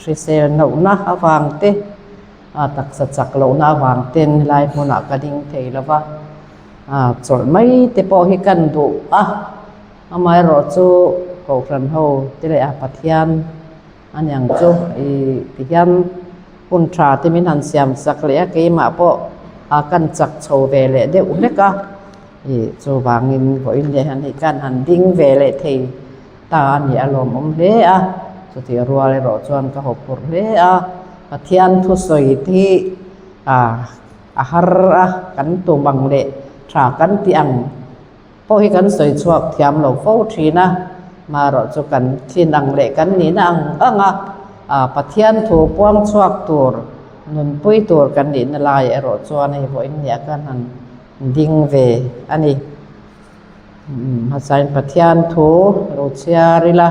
Hrisel lohna avang te, taksa chak lohna avang ten helai hmunah ka ding thei lo va, chawlh mai te pawh hi kan duh a, amaherawh chu Kohhran ho te leh a Pathian a niang chu ih tihian hun tha te min han siam sak leh a, keimah pawh kan chak chho ve leh deuh hlek a, ih chuvangin vawiin leh hian hei kan han ding ve leh thei. Ta a nih a lawmawm hle a, chutih rual erawh chuan ka haw phurh hle a, Pathian thusawi te hi a har a, kan tum ang leh tha kan tih ang pawh hi kan sawi chhuak thiam lo fo thin a, marawh chu kan thlin ang leh kan nihna ang ang a, Pathian thu puang chhuak tur nunpui tur kan nihna lai erawh chuan hei vawiin nia kan han ding ve a ni. Hmasain Pathian thu lo chhiar ila,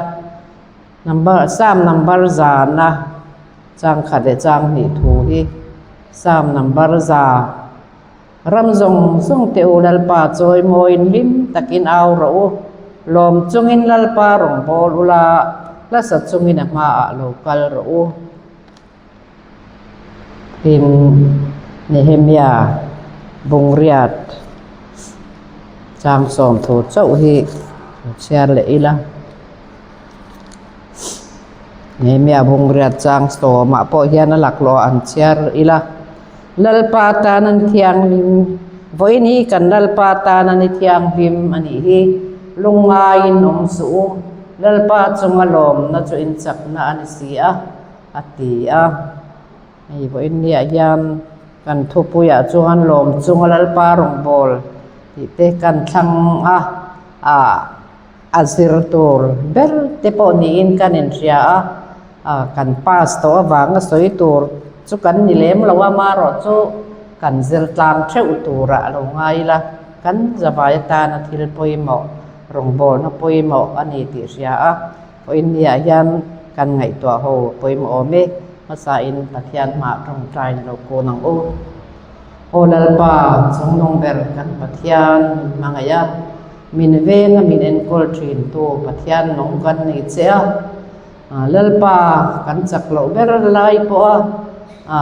number Psalm number zana chang khat leh chang hnih thu hi Psalm number za ram zawng zawng te u Lalpa chawi mawiin hlim takin au rawh u, lawm chungin Lalpa rawn bawl ula, hlasa chungin a hmaah lo kal rawh u. Tin, Nehemia bungriat chang sawm thu chauh hi lo chhiar leh ila. Nehemia bungriat chang sawmah pawh hian a laklawh an chhiar ila. Lalpa tan an thianghlim, vawiin hi kan Lalpa tan an i thianghlim a nih hi, lungngaiin awm suh u, Lalpa chunga lawmna chu inchakna a ni si a. a ti a. Hei vawiin niah hian kan thupuiah chuan lawm chunga Lalpa rawngbâwl tih te kan thlang a, ah a zir tur ber te pawh niin kan inhria a, ah kan pass tawh avanga sawi tur chu kan ni lem lo a, amaherawh chu kan zir tlang theuh turah a lo ngai ila, kan zavai atana thil pawimawh rawngbâwlna pawimawh a ni tih hria a. Vawiin niah hian kan ngaihtuah ho pawimawh awm e, hmasain Pathian hmah tawngtain lo kun ang u. Aw Lalpa, chungnung ber kan Pathian min hmangaih a, min veng a min enkawl thintu Pathian nung kan nei che a. Lalpa, kan chak loh ber lai pawh a,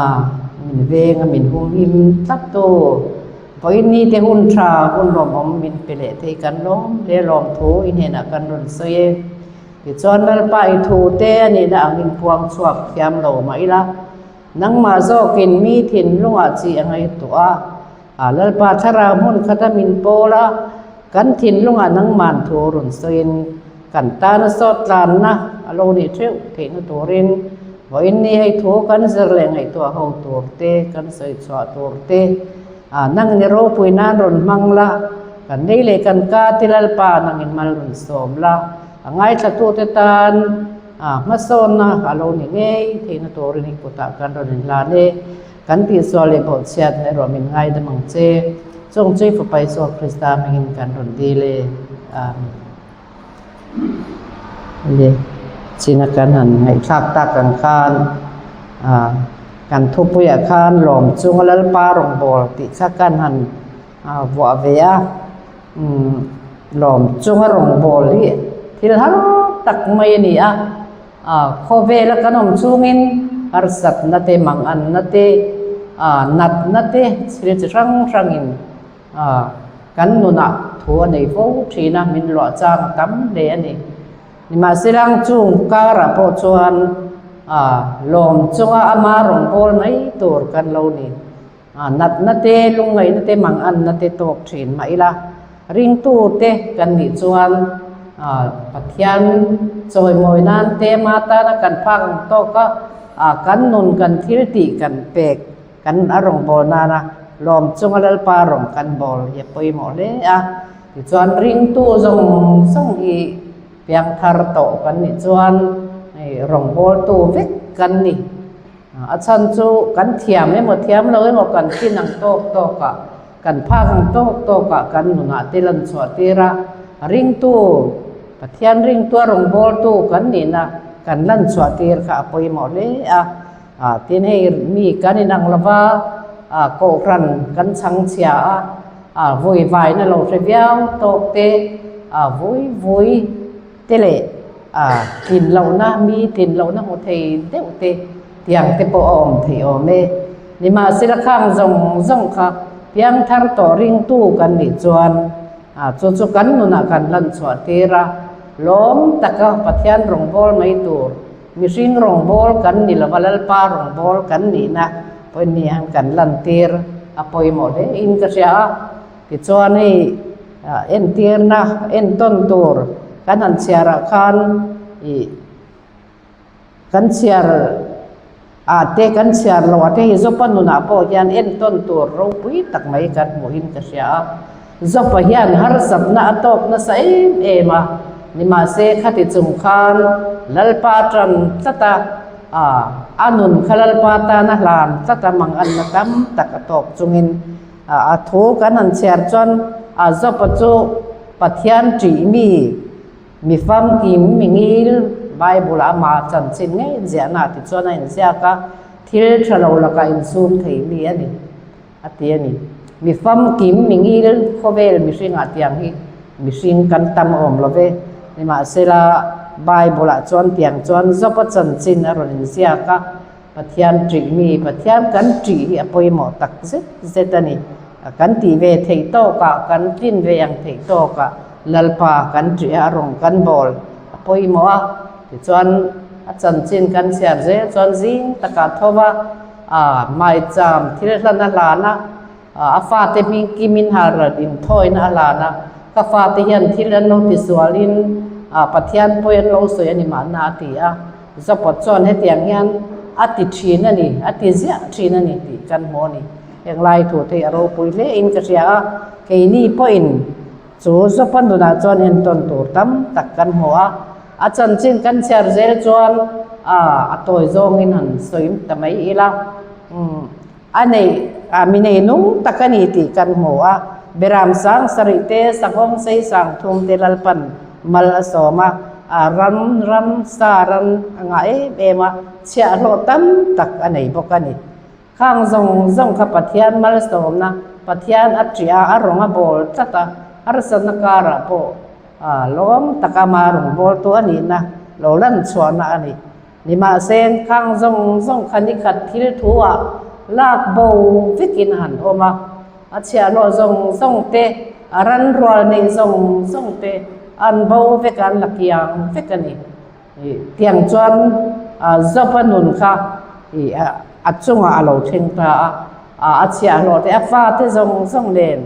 min veng a min humhim tlat tu. Vawiin ni te hun tha hun lawmawm min pe leh thei kan lawm hle lawm thu i hnenah kan rawn sawi e. Tichuan Lalpa i thu te a nihna angin puang chhuak thiam lo mah ila, nangmah zawkin mi thinlungah chi a ngaihtuah a, a Lalpa thlarau hmun khata min pawl a, kan thinlungah nangman thu rawn sawiin kan tana sawt tlanna a lo nih theuh theihna turin vawiin ni hei thu kan zir leh ngaihtuah ho tur te, kan sawi chhuah tur te, ah nang ni ropui nan rawn hmang la, kan nei leh kan ka ti Lalpa nangin mal rawn sawm la, a ngaithlatute tan ah hmasawnna a lo ni ngei theihna turin i kutah kan rawn inhlan e, kan tihsual leh bawhchhiatna erawh min ngaidam ang che, chung chu i Fapa Isua Krista hmingin kan rawn dil e. Amen. Le china kan han ngaihthlak tak ang khan ah kan thupuiah khan lawm chunga Lalpa rawngbâwl tih kha kan han ah vuah ve a umm lawm chunga rawngbâwl hi thil har tak mai a ni a ah khawvela kan awm chungin harsatna te manganna te ah natna te thil chi hrang hrangin A, kan nunah thu a nei fo thin a, min luah chang a tam hle a ni. Nimahsela ang chung karah pawh chuan a, lawm chunga ama rawn bawl mai tur kan lo ni. A, natna te, lungngaihna te, manganna te tawk thin mah ila, ringtute kan nih chuan a, Pathian chawimawi nan te ama tana kan phak ang tawk a, a, kan nun kan thil tih kan pek Kan a rawngbâwl nâna lâwm chunga Lalpa rawng kan bâwl hi a pawimawh hle a. Tichuan, ringtu zawng zawng hi piangthar tawh kan nih chuan hei rawngbâwltu vek kan ni. A chhan chu kan thiam emaw thiam lo emaw kan thin ang tâwk tâwkah, kan phâk ang tâwk tâwkah kan nunah te lan chhuah tîr a. Ringtu, Pathian ringtua rawngbâwltu kan nihna kan lan chhuah tîr kha a pawimawh hle a. Ah tin hei mi kan inang lova ah kohhran kan chhang chhia a, ah vui vaina lo hre viau tawk te, ah vui vui te leh A tlin lohna, mi tlin lohna hmu thei deuh te tiang te pawh a awm thei awm e. Nimahsela khang zawng zawng kha piangthar tawh ringtu kan nih chuan chu chu kan nunah kan lan chhuah tir a, lawm taka Pathian rawngbâwl mai tur, mihring rawngbâwl kan ni lova Lalpa rawngbâwl kan nihna pawhin mi han kan lantir a pawimawh hle in ka hria a. Tichuan hei entirna entawn tur kan han chhiarah khan ih kan chhiar ah te kan chhiar loh ah te hei Zopa nunah pawh hian entawn tur ropui tak mai kan hmuhin ka hria a. Zopa hian harsatna a tawk nasa em em a, nimahse khati chung khan Lalpa tan tlat a, a nun kha Lalpa tan a hlan tlat a manganna tam tak a tawk chungin A thu kan han chhiar chuan a Job-a chu Pathian ṭih mi, mi famkim, mi ngil, Bible-ah ama chanchin ngei inziahna ah tichuan a inziak a, thil ṭha lo lakah insum thei mi a ni, a ti a ni. Mi famkim, mi ngil, khawvel mihringah tiang hi mihring kan tam awm lo ve. Nimahsela, Bible-ah chuan tiang chuan Job-a chanchin a rawn inziak a. Pathian ṭih mi, Pathian kan ṭih hi a pawimawh tak zet zet a ni. Kan tih ve theih tawkah, kan tlin ve ang theih tawkah Lalpa kan ṭih a, a rawng kan bawl a pawimawh a. Tichuan a chanchin kan chhiar zel chuan zing takah tho va, aa maicham thil hlan a hlan a, a fate hming kimin halral inthawina a hlan a, ka fate hian thil an lo tisualin Pathian pawi an lo sawi a ni mahna a ti a. Zapawt chuan hetiang hian a ti thin a ni, a ti ziah thin a ni tih kan hmu a ni. Henglai thu te hi a ropui hle in ka hria a, keini pawhin chu Zopa nunah chuan entawn tur tam tak kan hmu a, a chanchin kan chhiar zel chuan a tawi zawngin han sawi ta mai ila. A neih a mi nei nung tak a ni tih kan hmu a, Beram sang sarih te, Sanghawng sei sang thum te Lalpan mal a sawm a, a ram ram sa ran a ngah em em a, chhiahhlawh tam tak a nei bawk a ni. Khang zawng zawng kha Pathian malsawmna, Pathian a ṭih a, a rawng a bawl tlat a, harsatna karah pawh lawm taka ama rawng bawltu a nihna lo lan chhuahna a ni. Nimahse, khang zawng zawng kha nikhat thil thu ah lak bo vekin a han awm a, a chhiahhlawh zawng zawng te, a ran rual neih zawng zawng te an bo vek a, an la kiang vek a ni. Tiang chuan Job-a nun kha a chungah a lo thleng ta a, a chhiahhlawh te, a fate zawng zawng nen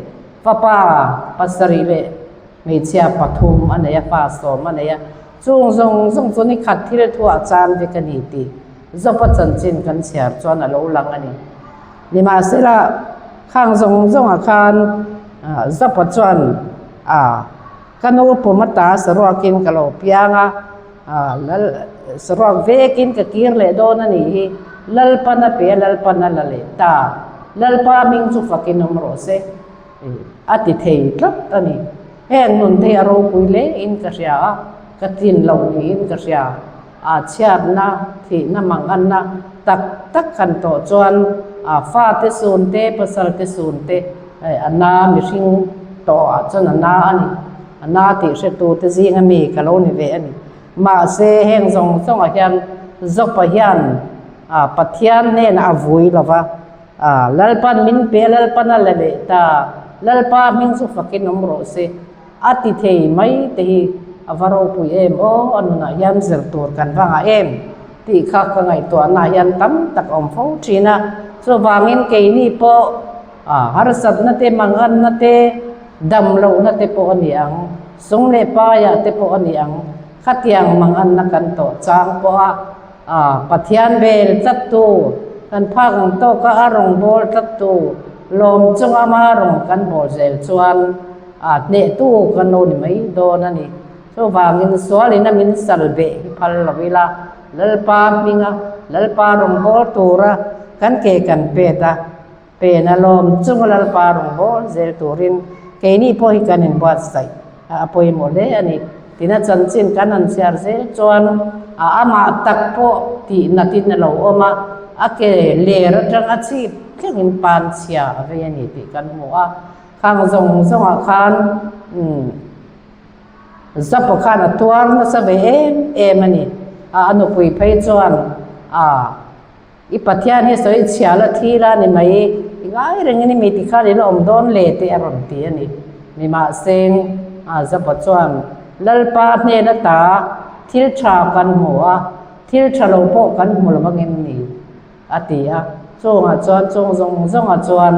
fapa pasarih leh hmeichhia pathum a nei a, fa sawm a nei a. Chung zawng zawng chu ni khat thil thuah chan vek a ni tih Job-a chanchin kan chhiar chuan a lo lang a ni. Nimahsela, khang zawng zawngah khan Job-a chuan a ka nu pum ata saruakin ka lo piang a, lal saruak vekin ka kir leh dawn a nih hi, Lalpan a pe a, Lalpan a la leh ta, Lalpa hming chu fakin awm rawh se. A ti thei tlat a ni. Heng nun te hi a ropui hle in ka hria a, ka tlin loh niin ka hria. A chhiatna, thihna, manganna tak tak han tawh chuan a fate sun te, pasal te sun te a na mihring tawh ah chuan a na a ni. A na tih hretu te zinga mi ka lo ni ve a ni. Mahse heng zawng zawngah hian Job-a hian Pathian hnenah a vui lo va. A, Lalpan min pe, Lalpan a la leh ta, Lalpa hming chu fakin awm rawh se, a ti thei mai te hi a va ropui em aw, a nunah hian zir tur kan va ngah em tih kha ka ngaihtuahnaah hian tam tak a awm fo thin a. Chuvangin keini pawh a harsatna te, manganna te, dam lohna te pawh a ni ang, sum leh paiah te pawh a ni ang, khatiang manganna kan tawh chang pawh a, A Pathian vel tlattu, kan phak ang tawka a rawngbâwl tlattu, lawm chunga ama rawng kan bawl zel chuan a hnehtu kan lo ni mai dawn a ni. Chuvangin sualin a min sal beh hi phal lo ila, Lalpa hminga Lalpa rawngbâwl tura kan ke kan pet a, Pen a lawm chunga Lalpa rawngbâwl zel turin keini pawh hi kan inbuatsaih a pawimawh hle a ni. Tina chanchin kan han chhiar zel chuan a amah tak pawh tih natin a lo awm a, a ke ler atang a chhip thlengin pan chhia a vei a ni tih kan hmu a. Khang zawng zawngah khan umm. Zapo khan a tuar nasa ve em em a ni. A nupui phei chuan a I Pathian hi sawi chhia la thi la ni mai, i ngai reng in i mi tikhan i la awm dawn le tih a rawn ti a ni. Nimahseng a Zapo chuan Lalpa hnen ata thil tha kan hmu a, thil tha lo pawh kan hmu lo vangin ni a ti a. Chungah chuan chung zawng zawngah chuan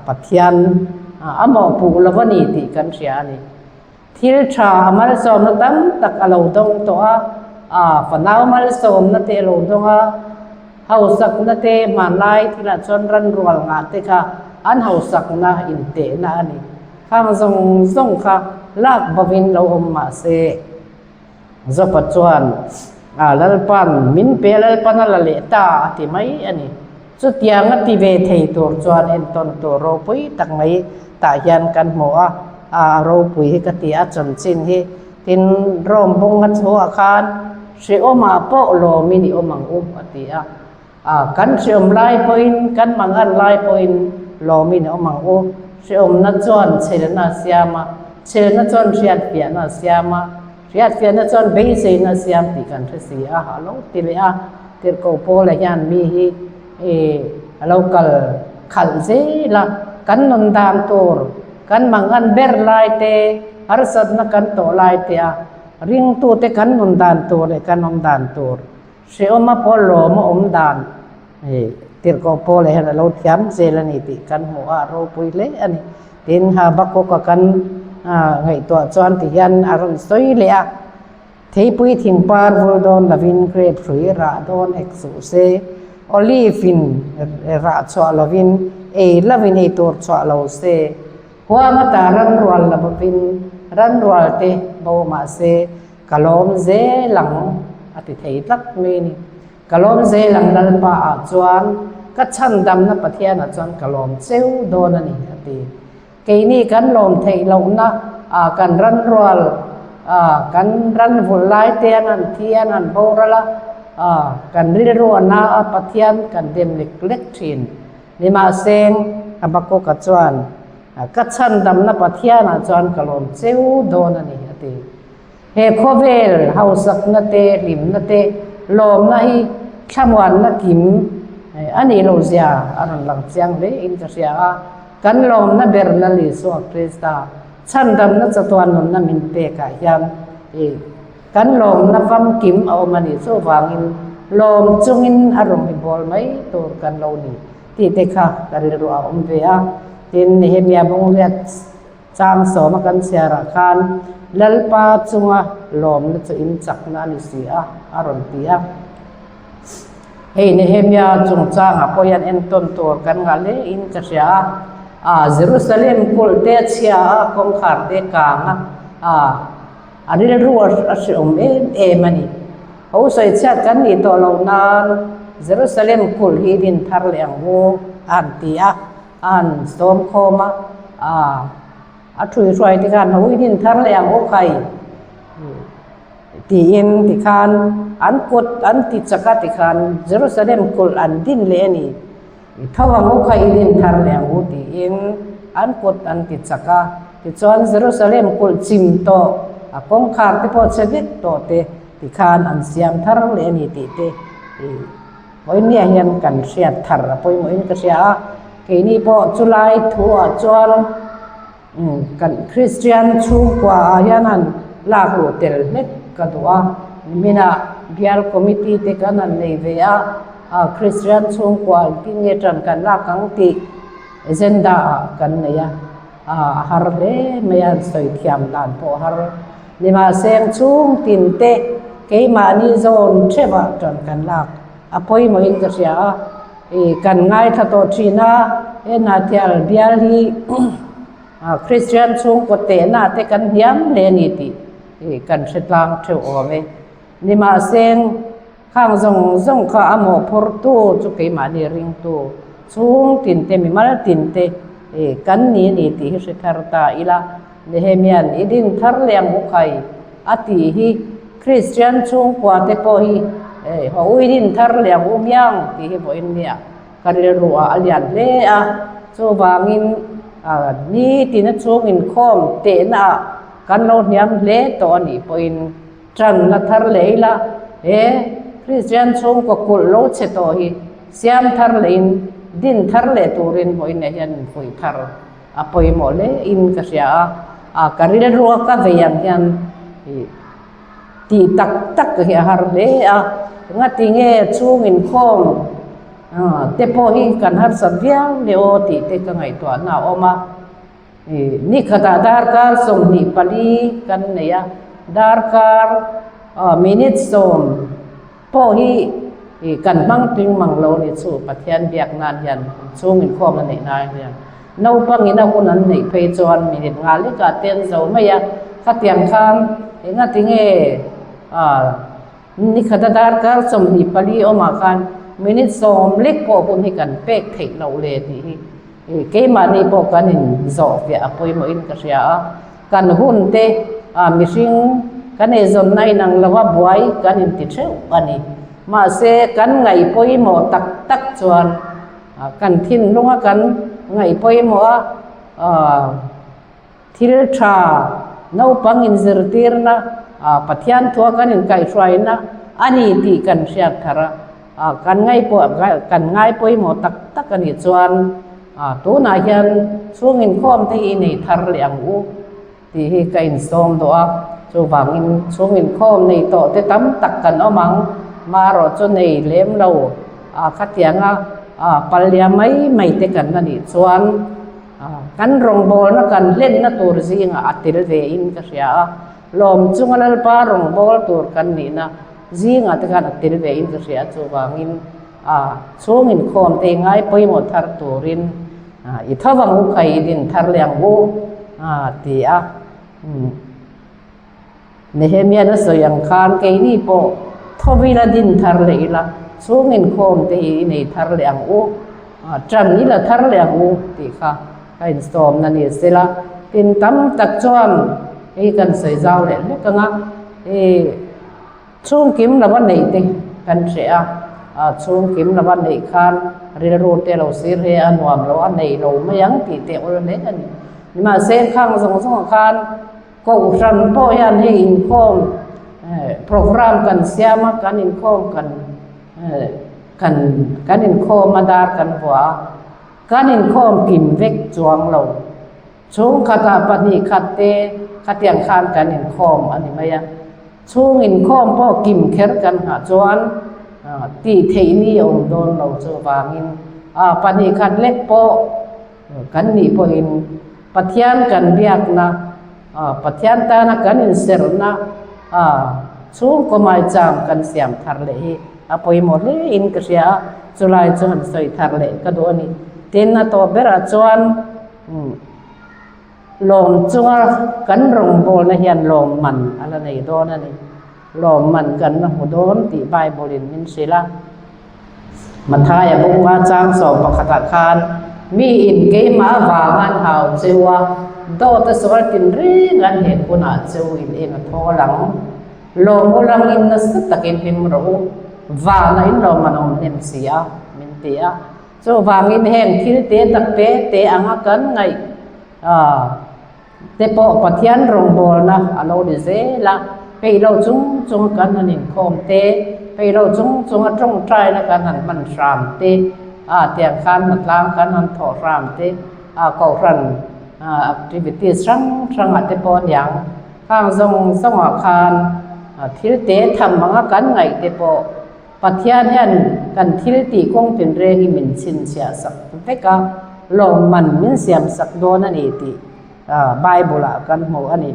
Pathian a mawhpuh lo a ni tih kan hria a ni. Thil tha a malsawmna tam tak a lo dawng tawh a, a fanau malsawmna te a lo dawng a, hausakna te hmanlai thilah chuan ranrual ngah te kha an hausakna intehna a ni. Khang zawng zawng kha lak bovin lo awm mah se. Jopa chuan, A Lalpan, min pe Lalpan a la leh ta a ti mai a ni. Chutiang a ti ve thei tur chuan entawn tur ropui tak mai tah hian kan hmu a, a ropui hi ka ti a chanchin hi. Tin, Rome bunga chhuah khan hrehawmah pawh lawmin i awm ang u a ti a. A, kan hrehawm lai pawhin, kan mangan lai pawhin lawmin a awm ang u. Hrehawmna chuan chhelna a siam a, chhelna chuan hriatfiahna a siam a, hriatfiahna chuan beiseina a siam tih kan hre si a, a lo ti leh a. Tirhkoh Paula hian mi hi i a lo kal khalh zel a, kan nun dan tur, kan mangan ber lai te, harsatna kan tawh lai te a, ringtute kan nun dan tur leh kan awm dan tur Hrehawma pawh lawm a awm dan tirhkoh Paula hian a lo thiam zel a ni tih kan hmuh a, a ropui hle a ni. Tin, Habakkuk-a kan ngaihtuah chuan ti hian a rawn sawi leh a, Theipui thingpar vul dawn lovin grape hrui rah dawn hek suh se, olive in rah chhuah lovin ei lovin ei tur chhuah lo se, huang ata ranrual la bawkin ranrual te bo mah se, Ka lawm zel ang a ti thei tlat mai a ni. Ka lawm zel ang Lalpa ah chuan ka chhandamna Pathian ah chuan ka lawm cheu dawn a ni a ti. Keini kan lawm theih lohna ah kan ranrual ah kan ran vulh lai te an han thi an han boral a, ah kan rilru a na a Pathian kan dem lek lek thin. Nimahseng Habakkuk-a chuan Ka chhandamna Pathian ah chuan ka lawm cheu dawn a ni, a ti. He khawvel hausakna te, hlimna te, lawmna hi thlamuanna kim a nih loh zia a rawn lang chiang hle in ka hria a. Kan lawmna ber Lal Isua Krista chhandamna chatuan nunna min pek ah hian kan lawmna famkim a awm a ni. Chuvangin lawm chungin a rawn i bawl mai tur kan lo ni. Tih te kha ka rilru a awm ve a. Tin, Nehemia bungriat chang sawma kan chhiarah khan Lalpa chunga lawmna chu in chakna a ni si a, a rawn ti a. Hei Nehemia chungchangah pawh hian entawn tur kan ngah hle in ka hria a. A Jerusalem kulh te a chhia a, kawngkhar te kang a, a a rilru a hreawm em em a ni. Ho sawi chhiat kan nih tawh loh nan Jerusalem kulh hi din thar leh ang u a han ti a, a han sawm khawm a, aa a ṭhuihruai te khan ho i din thar leh ang u khai tiin tikhan an kut an ti chak a tikhan Jerusalem kulh an din leh a ni. I tho ang u kha i din thar leh ang u tiin an kut an ti chak a. Tichuan Jerusalem kulh chim tawh, a kawngkhar te pawh chhe vek tawh te tikhan an siam thar leh a ni tih te i pawimawh hian kan hriat thar a pawimawhin ka hria a. Keini pawh chulai thuah chuan kan Kristian chhungkua ah hian han lak luh tel hlek ka duh a. Niminah bial committee te kan han nei ve a. A Kristian chhungkua engtin nge ṭan kan lak ang tih agenda ah kan nei a, a har hle mai a, sawi thiam dan pawh a har. Nimahse ang chhung tin te keimahni zawn ṭheuhah ṭan kan lak a pawimawhin ka hria a, ih kan ngaithla tawh ṭhin a, he Hnahthial bial hi Kristian chhungkaw tehna te kan hniam hle a ni tih kan hre tlang ṭheuh awm e. Nimahse Khang zawng zawng kha a mawhphurtu chu keimahni ringtu chhung tinte, mimal tinte kan ni a ni tih hi hre thar ta ila. Nehemia'n i din thar leh ang u khai a tih hi Kristian chhungkua te pawh hi haw u i din thar leh ang u miang tih hi vawiin nia ka rilru ah a lian hle a. Chuvangin nitina chhung inkhawm tehna ah. kan lo hniam hle tawh a nih pawhin ṭan la thar leh ila, he Kristian chhungkaw kulh lo chhe tawh hi siam thar lehin din thar leh turin vawiinah hian infuih thar a pawimawh hle in ka hria a, a ka rilrua ka vei ang hian ih tih tak tak hi a har hle a, ngati nge chhung inkhawm te pawh hi kan harsat viau le aw tih te ka ngaihtuahna a awm a, ih ni khatah darkar 24 kan nei a, darkar minute 10 pawh hi ih kan hmang tling mang lo a ni chu Pathian biak nan hian chhung inkhawm a neih nan hian naupang in a hun an neih phei chuan minute nga lekah te an zo mai a, khatiang khan engati nge ah ni khata darkar 24 awmah khan minute 10 lek pawh hun hi kan pek theih loh le tih hi ih keimahni pawh kan in zawh fiah a pawimawh in ka hria a. Kan hun te ah mihring kan eizawnna inang lo a buai kan inti theuh a ni. Mahse, kan ngaih pawimawh tak tak chuan kan thinlunga kan ngaih pawimawh a thil tha naupang inzirtirna Pathian thua kan inkaihhruaina a ni tih kan hriat thar a, kan kan ngai pawimawh tak tak a nih chuan A, tunah hian chhung inkhawm te hi i nei thar leh ang u tih hi ka insawm duh a, chuvangin chhung inkhawm nei tawh te tam tak kan awm ang, marawh chu nei lem lo a khatianga a pallia mai mai te kan la nih chuan a kan rawngbawlna kan hlenna tur zingah a tel ve in ka hria a, lawm chunga Lalpa rawngbâwl tur kan nihna zingah te khan a tel ve in ka hria a, chuvangin. A chhung inkhawm te ngai pawimawh thar turin i tho ang u kha i din thar leh ang u a ti a. Nehemiah a sawi ang khan keini pawh tho ila din thar leh ila chhung inkhawm te hi i nei thar leh ang u, ṭan ila thar leh ang u tih kha ka insawmna ni sela. Tin tam tak chuan hei kan sawi zau leh hlek ang a, hei. Chhungkim lova neih te kan hreh a, chhungkim lova neih khan rilru te lo sir he a nuam lo a nei lo mai ang tih te awl hle a ni. Nimahse khang zawng zawngah khan Kohhran pawh hian hei inkhawm program kan siam a, kan inkhawm kan kan kan inkhawm a dar kan vuah a, kan inkhawm kim vek chuang lo. Chhungkhatah pahnih khat te khatiang khan kan inkhawm a ni mai a. Chhung inkhawm pawh kim kher kan nghah chuan tih theih ni a awm dawn lo chuvangin pahnih khat lek pawh kan nih pawhin Pathian kan biakna, Pathian tana kan inserhna chhungkaw maicham kan siam thar leh hi a pawimawh hle in ka hria a, chulai chu han sawi thar leh ka duh a ni. Tin, a tawp berah chuan Lawm chunga kan rawngbawlna hian lawmman a la nei dawn a ni. Lawmman kan la hmu dawn tih Bible-in min hrilh a. Mathaia bunga chang 11ah khan, Miin keimah avanga an hau cheu a, dawt a sual tinreng an hek hunah cheu in eng a thawl ang. Lawm u langin nasa takin hlim rawh u, vana in lawmman awm hnem si a, min ti a. Chuvangin heng thil te tak te te anga kan ngaih te pawh Pathian rawngbawlna a lo ni zel a, peih lo chung chunga kan han inkhawm te, peih lo chung chunga tawngtaina kan han hman hram te, a tiang khan hnatlang kan han thawh hram te, a kohhran activities hrang hrangah te pawh aniang khang zawng zawngah khan thil te tham anga kan ngaih te pawh Pathian hian kan thil tih kawng tinreng hi min chhinchhiah sak vek a, lawmman min siam sak dawn a ni tih Bible ah kan hmu a ni.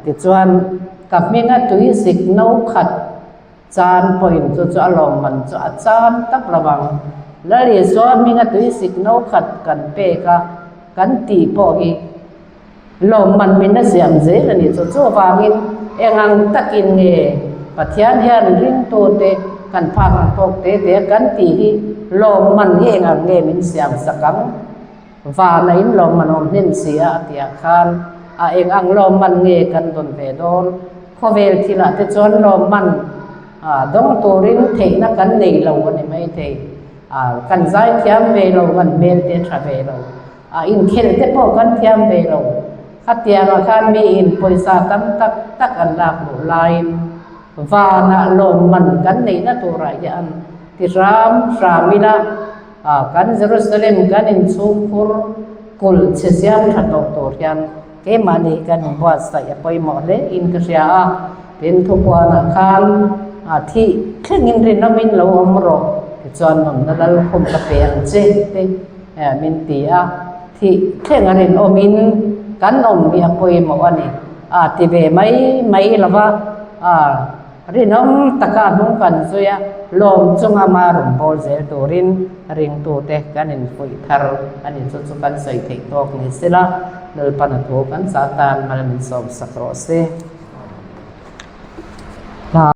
Tichuan, ka hminga tui zik no khat chan pawhin chu chu a lawmman chu a chan tak lo vang. Lal Isua hminga tui zik no khat kan pek a, kan tih pawh hi Lawmman min a siam zel a nih chu. Chuvangin eng ang takin nge Pathian hian ringtute kan phak ang tawk te te kan tih hi lawmman hi eng ang nge min siam sak ang? Vana in lawmman awm hnem si a a tih ah khan a eng ang lawmman nge kan dawn ve dawn? Khawvel thilah te chuan lawmman dawng turin theihna kan nei lo a ni maithei. Kan zaithiam ve lo, kan hmel te a tha ve lo. A inkhelh te pawh kan thiam ve lo. Khatiangah khan miin pawisa tam tak tak an lak luh laiin vanah lawmman kan neihna turah hian ti hram hram ila, kan Jerusalem kan inchhungkhur kulh chhe siam tha tawh tur hian keimahni hi kan inbuatsaih a pawimawh hle in ka hria a. Tin, thupuanah khan thih thlengin rinawmin lo awm rawh tichuan nunna lalkhum ka pe ang che te min ti a. Thih thleng a rinawmin kan awm hi a pawimawh a ni. A ti ve mai mai lo va, a rinawm taka a hnung kan zui a, lawm chunga ma rawn bawl zel turin ringtute kan infuih thar a ni. Chu chu kan sawi theih tawk ni sela, Lalpan a thu kan chah tan mal min sawmsak rawh se.